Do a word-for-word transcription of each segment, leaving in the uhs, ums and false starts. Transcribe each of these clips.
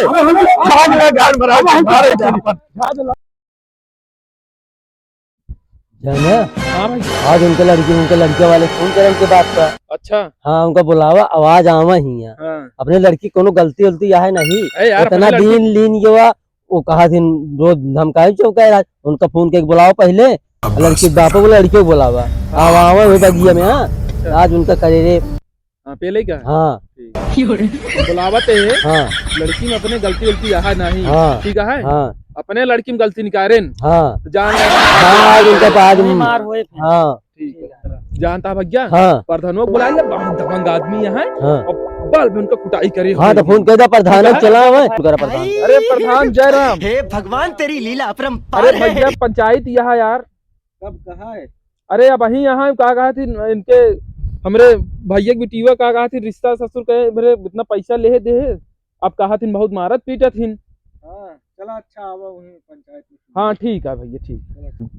भाग ले, गाड़ मरा, मारे जान पर। जाने? हाँ भाई। आज उनके लड़की, उनके लड़के वाले फोन करे उनके बाप का। अच्छा। हाँ, उनका बुलावा, आवाज आवा ही है। हाँ। अपने लड़की कोनो गलती उलती आहे नहीं। ए यार, इतना अपने लड़की दिन लीन ये हुआ, वो कहा दिन रोज धमकाई चौका है, उनका फोन के बुलाओ पहले, लड़की के बाप को, लड़के को बुलावा। हाँ। आवा, आवा, वो बगिया में, हाँ। अच्छा। आज उनका करे रे। हाँ, पहले ही कहा। हाँ। ठीक। बुलावत है। हाँ। लड़की में अपने गलती उलती यहाँ नहीं। हाँ। ठीक है? हाँ। अपने लड़की में गलती निकारेन। हाँ। तो जान ले। हाँ, आज उनका बाद में। मार होए थे। हाँ। ठीक है। जानता है भैया? हाँ। प्रधानों को बुला ले, बहुत दबंग आदमी यहाँ है। हाँ। और बल में उनका कुटाई करे हाँ, हुए तो हैं। फोन कर दे, प्रधान ठीक है? चला हुआ है। अरे प्रधान जयराम। हे भगवान, तेरी लीला अपरंपार अरे है। भैया, पंचायत यहाँ यार। कब कहा है? अरे, अबहीं यहाँ का कहा थी, इनके, हमरे भैया के बिटिया का कहा थी, रिश्ता ससुर के, मेरे इतना पैसा ले दे, अब कहा थी, बहुत मारत पीटत हिन। हाँ, चला, अच्छा, आवा वहीं पंचायत में। हाँ, ठीक है भैया, ठीक। चला, ठीक।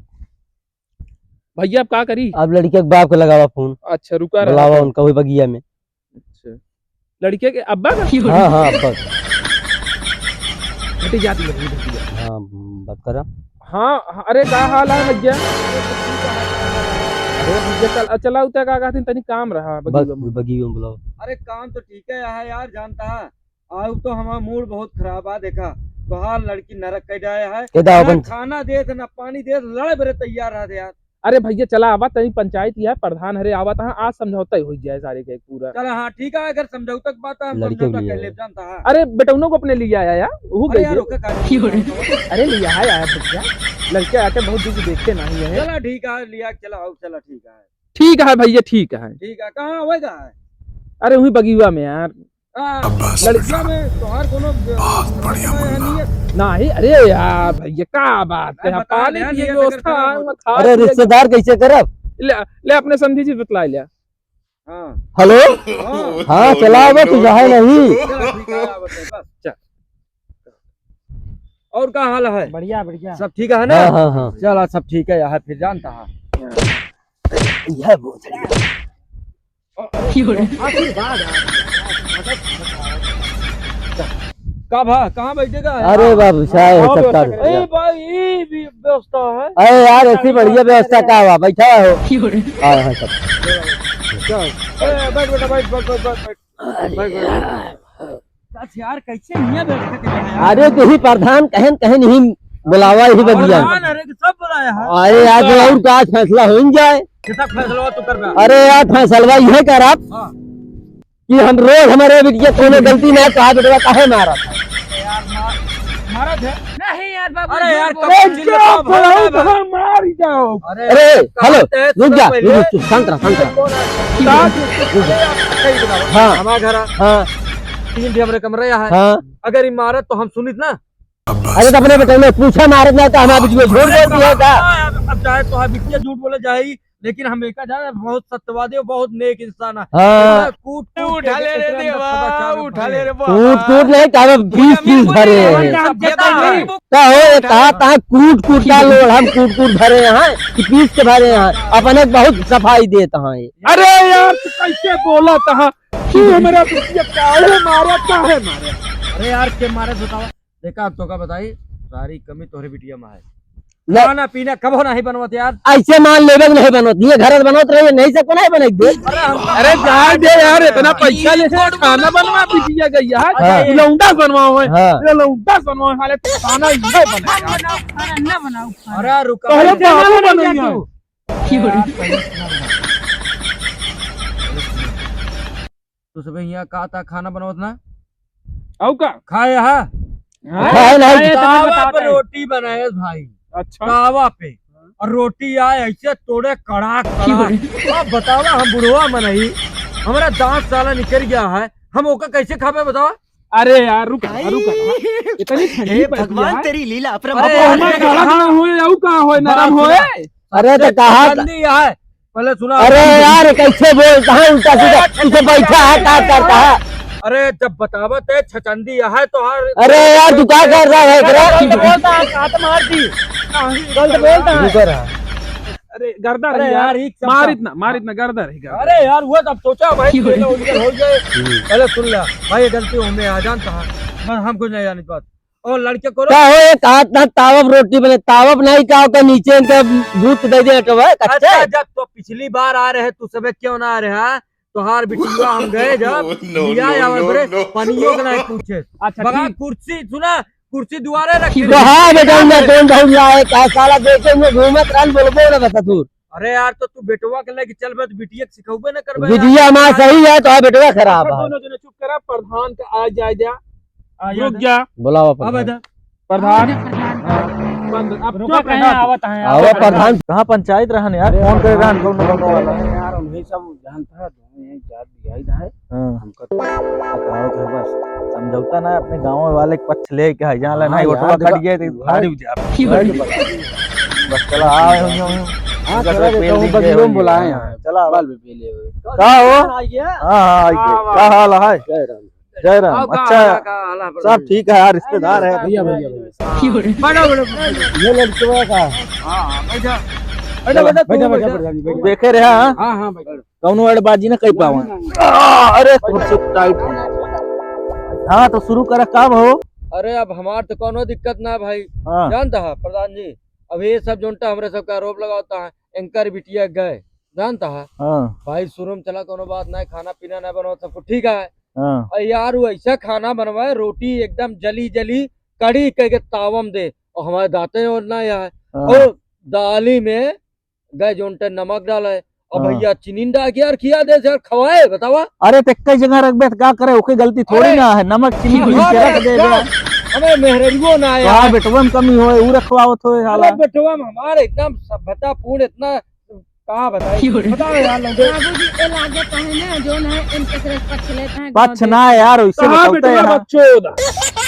भैया, अब का करी? अब लड़के के बाप के लगावा फोन। अच्छा, रुका रहा बुलावा तो। उनका वही बगिया में। अच्छा। लड़के के अब्बा का? हाँ, हाँ, अब्बा का। हटे जाती है, हटे जाती है। हाँ, बात करा। हाँ, हाँ, अरे, का हाल है भैया? अरे भैया, चल, चला उतर का कहते हैं, तनी काम रहा, बगी बस, बम। बगी बम बुलाओ। अरे, काम तो ठीक है, यहाँ यार, जानता है, आज तो हमारा मूड बहुत खराब है, देखा, तोहार लड़की नरक कर जाए है, के दाव ना बन- खाना देत, ना पानी देत, लड़े बरे तैयार रहत यार। अरे भैया, चला आवा, तनी पंचायत ही है, प्रधान हरे आवा तहाँ, आज समझौता ही हो जाए सारे के पूरा। चला, हाँ, ठीक है, अगर समझौता की बात है, हम लड़के समझौता के कर लिए। ले, जानता है। अरे, बेटौनो को अपने लिए आया यार, वो अरे गई यार, है। ओके, काहे नहीं? अरे, ले आया यार भैया, लड़के आके बहुत दिन से देखे नहीं है। चला, ठीक है, लिया, चला, आओ, चला, ठीक है। ठीक है भैया, ठीक है। ठीक है, कहाँ होएगा है? अरे, वही बगीवा में यार। हाँ, अब बस लड़किया बेटा, में तोहार कोनो ब-, बहुत बढ़िया समय मुन्ना। नहीं है। नहीं, अरे यार भैया, का बात अरे है? बता पानी दे, की ये व्यवस्था चक्कर है, में वो खा अरे पिए रिश्तेदार कैसे करब? ले, ले अपने समधी जी बतला लिया। हाँ। हेलो? हाँ। हाँ, चला बे, तू जाहे नहीं। चला, ठीक है, बस, बस। चल। और का हाल है? बढ़िया, बढ़िया। सब ठीक है ना? हाँ, हाँ, हाँ। चला, सब ठीक है, यहाँ फिर जानता है। यह बहुत बढ़िया। आशीर्वाद। का भा, कहाँ बैठेगा? अरे बाबू, चाय है, हाँ, सबका व्यवस्था कर। ए भाई, ये भी व्यवस्था है। अरे यार, ऐसी बढ़िया व्यवस्था का हुआ? बैठा हो। हाँ, हाँ, सब। चल। ए, बैठ बेटा, बैठ, बैठ, बैठ, बैठ, बैठ। बैठ, बैठ। बस यार, कैसे हियाँ बैठ के गया यार? अरे, तू ही प्रधान, कहन, कहन ही बुलावा ही बगिया। प्रधान, अरे, सब बुलाया है। अरे यार, जो और का आज फैसला हो ही जाए। कितना फैसला तू कर रहा? अरे यार, फैसलवा यह कर आप हाँ। कि हम रोज हमारे बिटिया कोनो गलती ना है, तो आज बेटवा काहे मारा था? यार, मार, मारा था? नहीं यार, बाबू, अरे यार, झूठ बोल रहे हैं। कब बोला था, मार ही जाओ। अरे, अरे, हेलो, रुक जा, रुक, रुक, शांत रह, शांत रह। हाँ। हमारा घर है। हाँ। तीन भी हमारे कमरे यहाँ है। हाँ। अगर इमारत तो हम सुनित ना। अरे तो अपने बेटे ने पूछा मारत ना तो हमारे बीच में झूठ बोल दिया था। अब चाहे तो हम बिटिया झूठ बोले जाए, लेकिन हम एका जाने बहुत सत्यवादी और बहुत नेक इंसान है। हाँ। कूट, कूट उठा ले रे देवा, उठा ले रे बाबा। कूट, कूट नहीं, तो हम पीस, पीस भरे हैं। का हो, ये कहा, कहा कूट, कूट का लोड़, हम कूट, कूट भरे हैं, कि पीस के भरे हैं, अपने बहुत सफाई देता है। अरे यार, तू कैसे बोला था? तू हमारा बिटिया काहे मारा, काहे मारा? अरे यार, के मारे बतावा? देखा, अब तोका बताई, सारी कमी तोहरे बिटिया में है। ले। खाना पीना कबो नहीं बनवत यार। ऐसे मान लेबे कि नहीं बनवत, ये घर बनवत रहे, नहीं से को नहीं बने दे। अरे जाए दे यार, इतना पैसा ले खाना बनवा बिटिया गई यार। हाँ। लौंडा बनवाओ है। हाँ। ये लौंडा बनवाओ है, साले खाना ही नहीं बने यार। खाना ना बनाओ, खाना। अरे रुका। पहले खाना बनाइए। तो सबे यहाँ का था खाना बनवत ना? आऊ का? खाए हा? हाँ, खाए नहीं। खाए तो तावा बताते पे हैं। रोटी बनाए भाई। अच्छा। तावा पे। और रोटी आए ऐसे तोड़े कड़ाक, कड़ाक। अब बतावा हम बुढ़वा मनई, हमारा दांत साला निकल गया है, हम ओका कैसे खाबे बतावा? अरे यार, रुका, रुका, रुका। इतनी ठंडी हे पड़ती भगवान, है। तेरी लीला अपरंपार अरे, है। हमारा गला ना होए, आऊ का होए, नरम होए। अरे, तो कहा चचंदी है। पहले सुना। अरे यार, कैसे बोलता है उल्टा सीधा? अरे, इसे बैठा है, क्या करता है? अरे, जब बतावत है, छचंदी है तो हर अरे यार, तू क्या कर रहा है, इधर? गलत बोलता है, हाथ मार दी। गलत बोलता है। रुको रहा। अरे, गर्दा अरे रही यार, यार, एक चमचा। मारित ना, मारित ना, गर्दा रही, गर्दा। अरे यार, वो तब सोचा भाई, ये लोग उनके हो गए। हम्म। पहले सुन ले, भाई, ये गलती हमें आ जानता है, बस हम कुछ नहीं जाने बात। और लड़के को का हो, एक हाथ ना तावब रोटी बने, तावब नहीं का होता, नीचे इनके भूत दे दे, तो भाई, कच्चे। अच्छा, जब तो पिछली बार आ रहे, तू सबे क्यों ना आ रहे, हाँ? तोहार बिटिया हम गए जब, no, no, लिया no, आवे no, बरे, no। पनियों के नहीं पूछे। अच्छा, बगा ठीक। कुर्सी, सुना, कुर्सी दुआरे रखी तो रही। हाँ बेटा, मैं कौन बहुत लाए, का साला देखे में घूमत रहन, बोलबो ना बता तू। अरे यार, तो तू बेटवा के लेके चल बे, तो बिटिया के सिखौबे ना करबे यार। बिटिया हमार सही है, तो हाँ बेटवा खराब अच्छा, है। दोनों जने चुप करा, प्रधान का आ जाए जा। आ रुक जा। जा। बुलाओ अब प्रधान। इधर। प्रधान। हाँ, प्रधान। हाँ, बंद। अब रुका, क्यों कहीं प्रधान? आवत हैं, आओ आवत हैं। प्रधान। कहाँ पंचायत रहन यार? अरे फोन करे यार, रहन, कौन कौन वाला? यार, उन्हीं सब जानता है, दोनों यहीं जात बिहाई है। हाँ। हमका तो बताओ के बस। समझौता ना अपने गाँव वाले के पक्ष ले के है, जहाँ ले हाँ नहीं, वोटवा यार, कट देखा, गए तो भाई, भारी हो जाए। भाई, बस चला, आए हुए, हुए, हुए। हाँ, बस चला, पेल देखा हूँ, दीजिए, बगलों में हुए। बुलाए हैं। हाँ, चला, बाल भी पी ले हुए। का हो? आ गया? हाँ, हाँ, आ गया। हाँ, का हाल है? जय राम। जय राम। आओ, का अच्छा, हाल है, का हाल है, सब प्रधान जी? ठीक है यार, रिश्तेदार है। भैया, भैया, भैया। हाँ। बैठो, बैठो, बैठो। ये लड़कवा का? हाँ, हाँ, बैठा। बैठा, चलो, बैठा, बैठा, तू बैठा, बैठा। प्रधान जी, बैठा। देखे रहे, हाँ? हाँ, हाँ, बैठा। कौनो अड़बाजी ना कही पावा। नहीं, नहीं। आ, अरे, कुर्सी टाइट है। हाँ, तो शुरू करा, का हो? अरे, अब हमार तो कौनो दिक्कत ना भाई। हाँ। जानता है, प्रधान जी, अब ये सब जोनटा हमरे सब का आरोप लगावता है, एंकर बिटिया गए, जानता है? हाँ। भाई, शुरू में चला, कौनो बात ना है, खाना पीना ना बनाओ, सब कुछ ठीक है। हाँ। और यार, वो ऐसा खाना बनवाए, रोटी एकदम जली जली, कड़ी कह के तावम दे, और हमारे दाते और ना यार। हाँ। और दाली में गए जोनटे नमक डाले, और हाँ। भैया चीनी डाल के यार खिया दे यार, खवाए, बतावा। अरे, तो एक ही जगह रख बे, तो का करे, ओके गलती थोड़ी अरे, ना है, नमक चीनी हाँ, पीस के रख दे बे। हमें मेहररुओ ना है तो हाँ, यार। बेटवा में कमी होए, ऊ रखवावत होए, अरे, साला। बेटवा में हमारे एकदम सभ्यतापूर्ण इतना का बताई? क्यों रे? बताओ यार, लौंडे। बाबूजी, ए लागे तो है ना, जोन है, इनके सिर्फ पक्ष लेते हैं, पक्ष गाँव ना देश। यार, वैसे कहाँ बताते बेटवा हैं। बकचोद?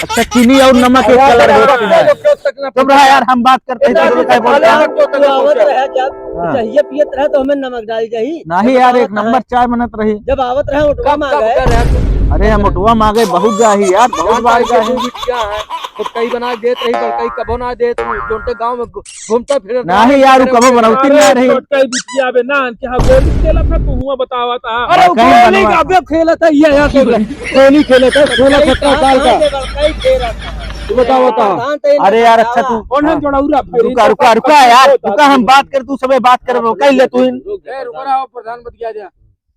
अच्छा, चीनी और नमक एक अरे, कलर अरे, होता अरे, है। बकचोद तक ना चुप रहा यार, हम बात करते हैं, इतना तो भी क्या बोलता है? बकचोद तक ना आवत पहुंचे। रहे जब हाँ। चाहिए पियत रहे तो हमें नमक डाल जाही। नहीं जब यार, आवत एक नंबर रहे, चाय बनत रही। जब आवत रहे, ओटवा कब, मांगे। कब कर रहे हैं? अरे, हम ओटवा मांगे बहुत जाही यार, बहुत बार जाही। क्या है? खुद कहीं बना देत रही, बड़कई कबो ना देत, जोनटे गाँव में घूमता फिरत नहीं रहा, यार, उ कबो बनौती ना रही। छोटका ही बिटिया बे ना, के हाँ गोली खेलत है, तू हुआ बतावत है। अरे, उ कहीं गोली बनवा। अबे खेलत है, ये यार, गोली खेलत है, सोलह सत्रह साल का। कहाँ से बड़कई खेलत है? तू बतावत है। अरे यार, अच्छा, तू कौन है हाँ। जोड़ौरा? रुका, रुका, रुका यार, रुका, हम बात कर, तू सबे बात कर, कह ले तू। रुक जा, ए, रुका रहा, प्रधान बतिया जा।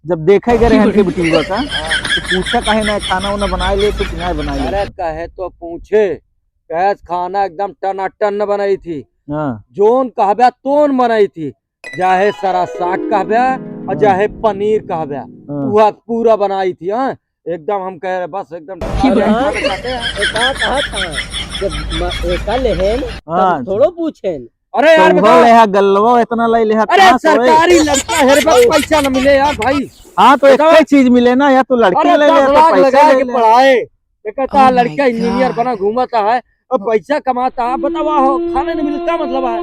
जब देखे गए रहे हमके बिटिया का, तो पूछा काहे ना, खाना उना बनाए ले तो कि ना बनाए ले? अरे कहे तो पूछे, कहे खाना एकदम टनाटन बनाई थी। हाँ। जोन कहबे तोन बनाई थी, चाहे सरा साग कहबे और हाँ। चाहे पनीर कहबे, हाँ। वह पूरा बनाई थी। हाँ, एकदम हम कह रहे बस एकदम अरे हाँ, तो का कहत था? जब म-, एका लेहेन, तब हाँ। थोड़ो पूछेन। अरे तो यार, उहो बताओ। ले हा, गल्लवो इतना ले ले हा, अरे कहाँ से होए? सरकारी लड़का है रे, बस पैसा न मिले यार भाई। हाँ, तो बताओ। एक ही चीज मिले ना, या तो लड़की अरे ले ले, दस या तो लाख पैसा लगा ले के ले। पढ़ाए, ये कहता है Oh my लड़का इंजीनियर God। बना घूमता है, अब पैसा कमाता है, बतावा हो, खाने नहीं मिलता मतलब है।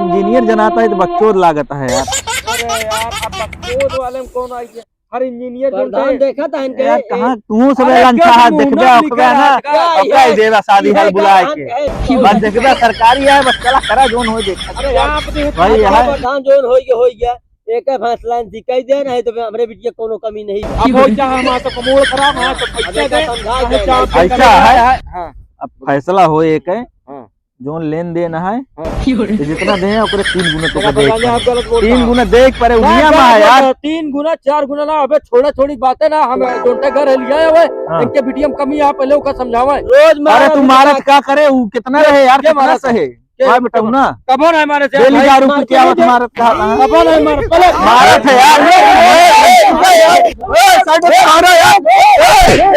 इंजीनियर जनाता है तो बकचोद लागत है यार। अरे यार, अब बकचोद वाले में कौन आई है? हर इंजीनियर जो प्रधान है। देखा था इनके यार, ए- कहाँ तू सब अरे लंचा क्यों हाथ मुंह देखबे, ना ओकबे निकल ना, रहा है? ओकरा ही देवा शादी हॉल बुलाए के। बस देखबे, सरकारी है, बस चला करा, जोन हो देख। अरे आप देख, भाई, यहाँ प्रधान जोन होई के होई गया, एक है फैसला इनसे कह दे, नहीं तो हमरे बिटिया कोनो कमी नहीं है। अब हो जा, हमारा तो कमोड़ खराब, हमारा तो पैसा अरे दे, समझा चाहे दे। चार सौ ऐसा है? है, हाँ। अब फैसला हो एक है, हाँ। जोन लेन देन है, हाँ। तो जितना दे हैं, ओकरे तीन गुना तो तेरा दे। पता नहीं, आप गलत बोल रहे तीन हो। गुना दे परे, ना, उनिया ना, मा है ना, यार। तीन गुना, चार गुना ना, अबे छोड़ा छोड़ी बातें ना, हम जोनटे घर है लिया है, हाँ। इनके बिटिया में कमी है, पहले ओका समझावा है। रोज अरे मारा तू भी मारत का करे, ऊ कितना रहे यार, के कितना मारा सहे? के वाह बेटा, ना। कबो ना मारे से डेली भाई। दारू पी के आवत मारत का, हाँ। कबो ना मारे, पहले मारत है यार। ए, ए, ए, ए, ए, ए, साइड में आ रहा यार। ए, ए, ए,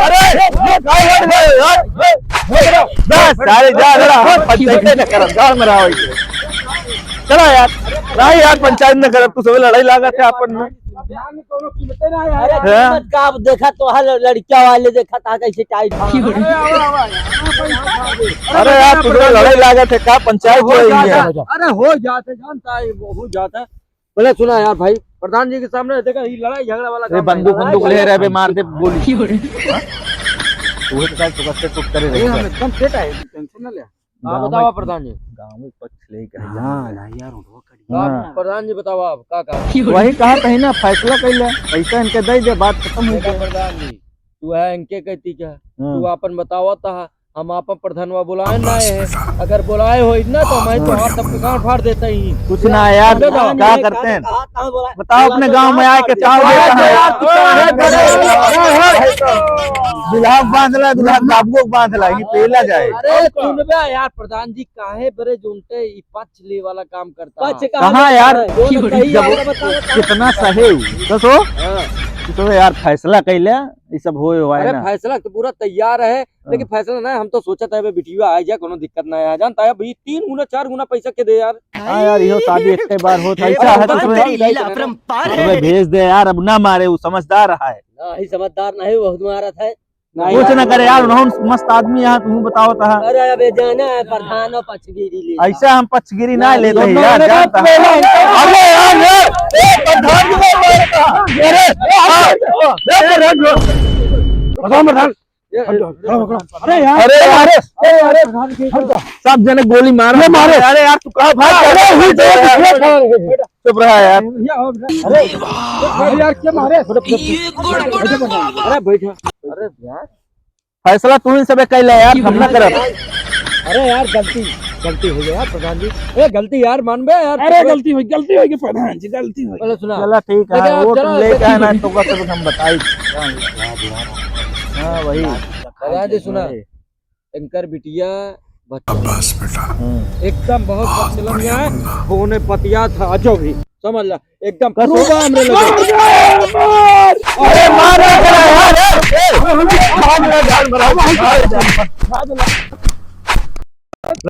अरे, ए, ए, ए, ए, बस, सारे जा रहा, हम पंचायते न करब, गाँव में रहो। चला यार, नहीं यार, पंचायत न करब, तू सब लड़ाई लागत है अपन में। अरे हैं? कीमत का आप देखा तो हर लड़किया वाले देखा था कैसे टाइट है। अरे आवा, आवा, आवा। अरे यार, तू सब लड़ाई लागत है, का पंचायत हो रही है? अरे हो जाते, जानता है, वो हो जाता है। बोले, सुना यार भाई, प्रधान जी के सामने देखा, ये लड़ाई झगड़ा वाला ये काम बंदूक, नहीं। बंदूक ले रहे बे, मार दे गोली। हाँ? तू तो शायद सुबह से चुप करे ये रहे। हम एकदम सेट है, टेंशन ना ले। हाँ, गाँव बतावा में प्रधान जी। गाँव में पक्ष लेके है हाँ, जमीन। ना यार, उठवा करी। का हाँ। प्रधान जी बतावा, अब का, का? वही कहा कहीं ना, फैसला कइले, पैसा इनके दे दे, बात खत्म हो देखा गया। प्रधान जी, तू है इनके कहती क्या? हाँ। तू आपन बतावा था, हम आपन प्रधानवा बुलाए ना है। अगर बुलाए होई ना तो मैं तो हाथ सबके गांड फाड़ देता ही। कुछ ना यार, समझे ना? क्या करते हैं? बताओ अपने गांव में आए के चाहो अरे बेटा। यार, तू कहाँ है? दुल्हा बांधला, दुल्हा बाबू बांधला, ये पेला जाए। अरे सुनबे यार, प्रधान जी काहे बरे जोनते ई पक्ष ले वाला काम करता है? पक्ष कहाँ कहाँ यार? है? जो बताइए, जब और बताओ, बताओ। कितना सही हो। तो सो? हाँ। तो यार फैसला कैले, ये सब होए हुआ है अरे ना। फैसला तो पूरा तैयार है, लेकिन हाँ। फैसला ना, हम तो सोचत है, बे बिटिया आ जाए, कोनो दिक्कत ना आ, जानता है, अभी तीन गुना, चार गुना पैसा के दे यार। हाँ यार, इहो शादी एक बार होत है, अरे ऐसा है तो भगवान तुम्हें, तेरी लीला अपरंपार है। तुम्हें भेज दे यार, अब ना मारे, वो समझदार है। ना, ही समझदार नहीं, बहुत मारत है। कुछ ना करे यार, उन्होंने मस्त आदमी यहाँ, तुम बताओ तो। अरे अबे जाना है, प्रधान और पक्षगिरी ले। ऐसा हम पक्षगिरी ना लेते हैं यार, जानता है। अरे यार, ए, ए, प्रधान जी को मारता। अरे, ए, ए, प्रधान जी। प्रधान, प्रधान। अरे यार। अरे यार। अरे, अरे, सब जने गोली मारो। ये मारो। अरे यार, तू कहाँ भाग अरे, रहा है? हुई तो ये खा रहे हैं। चुप रहा यार। अरे, अरे यार, क्या मारे? अरे बैठा। अरे यार। फैसला तू ही सबे कैले यार, हम ना करब। अरे यार, गलती, गलती हो गया यार, प्रधान जी। ए, गलती यार, मान बे यार। अरे, गलती हो, गलती हो गई प्रधान जी, गलती हो गई। चलो, सुना। चलो, ठीक है, लेकिन आप वो चलो, तुम लेके लेकिन आना, तो बस हम बताई। हाँ, वही। प्रधान जी, सुना। वही। इनकर बिटिया बच्चा। अब्बास बेटा। हम्म। एकदम बहुत बच्चा लग गया है। होने पतिया था, जो भी। समझ ला। एकदम कसम। प्रूफ हमरे लगे। मार दे, मार। अरे मार दे, मार। ए, ए, मार दे, जान मार।